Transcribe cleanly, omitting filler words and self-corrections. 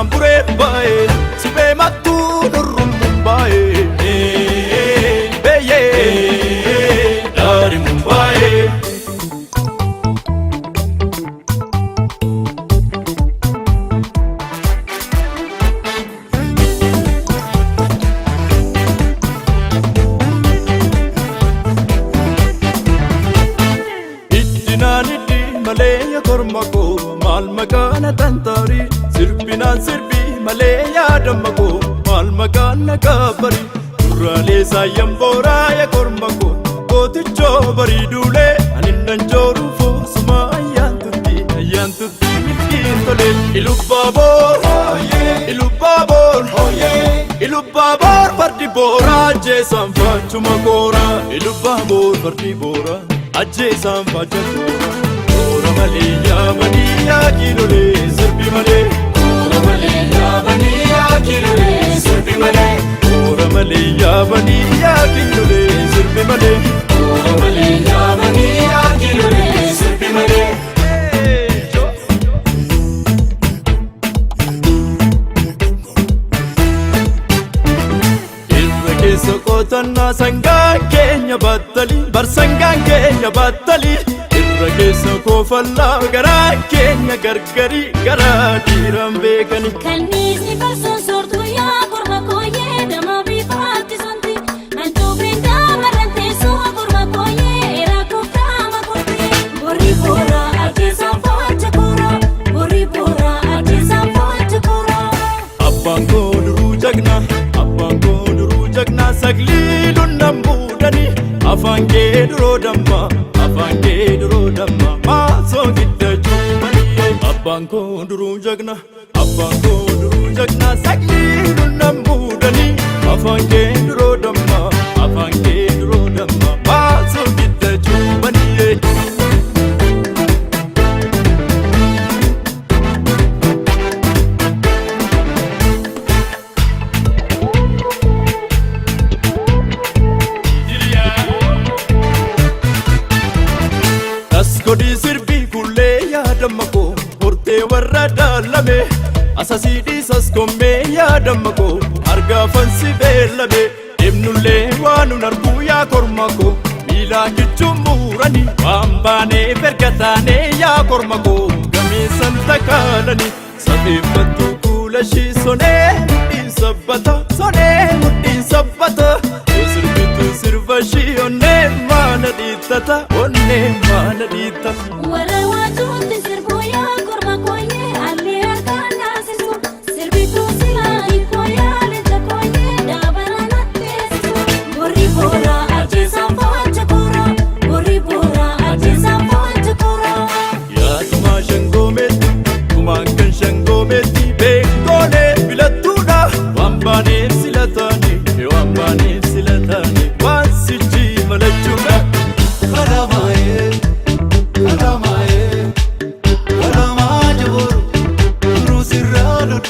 Qaxxaamuree baay'ee sibee mattuu nurrummuun baay'ee beeyyee daarimuun baay'ee. Iddinaan iddi malee yaa korma koo maal maqaan tantaarii sirbinaan sirbi malee yaadama koo maal maqaan na kaabari duraalee saayyan booraa yaa korma koo gootichoo barii duulee ani nan jooruu foosuma ayyaantutti ayyaantutti milkiin tole Ilubbaaboor Ilubbaaboor Ilubbaaboor fardi booraa ajjeesaan faachuma kooraa Ilubbaaboor fardi booraa ajjeesaan faacha kooraa Koora malee yaabanii yaa kiilolee sirbi malee Koora malee yaabanii yaa kiilolee sirbi malee. Koora malee yaabanii yaa kiilolee sirbi malee. Koora malee yaabanii yaa kiilolee sirbi malee. Irra keessa qotannaa sangaan keenya battalii bar sangaan keenya battalii irra keessa koofallaa garaa keenya gargarii garaa dhiiran beekanii. Kanniisni farsoon soortuu yaa korma kooyee dama bifaatti sonti. Mantuubiin daamarran teessoo korma kooyee eraa kooftaama kurti. Borii boora ajjeesaan faacha koora. Borii boora ajjeesaan faacha koora. Abbaan koo duruu jagna abbaan koo duruu jagna saglii lunnan buudhanii afaan kee duroo damma afaan kee duroo damma maasoo gidda cuubanii. Abbaan koo duruu jagna abbaan koo duruu jagna saglii lunnan buudhanii afaan kee duroo damma afaan kee duroo damma maasoo gidda cuubanii. Asgodii sirbii kullee yaadamma koo hortee warra daalame asasii dhiisas gommee yaadamma koo argaafansi beellame deemnullee waan nun arguu yaa korma koo miilaa kichuun muuranii waan baaneef erga taanee yaa korma koo gameessan takaalanii safeeffattuu kuula ishii sonee mudhiin sabbata sonee mudhiin sabbata yoo sirbitu sirba ishii onnee maana dhiittata onnee maana dhiittata. Warra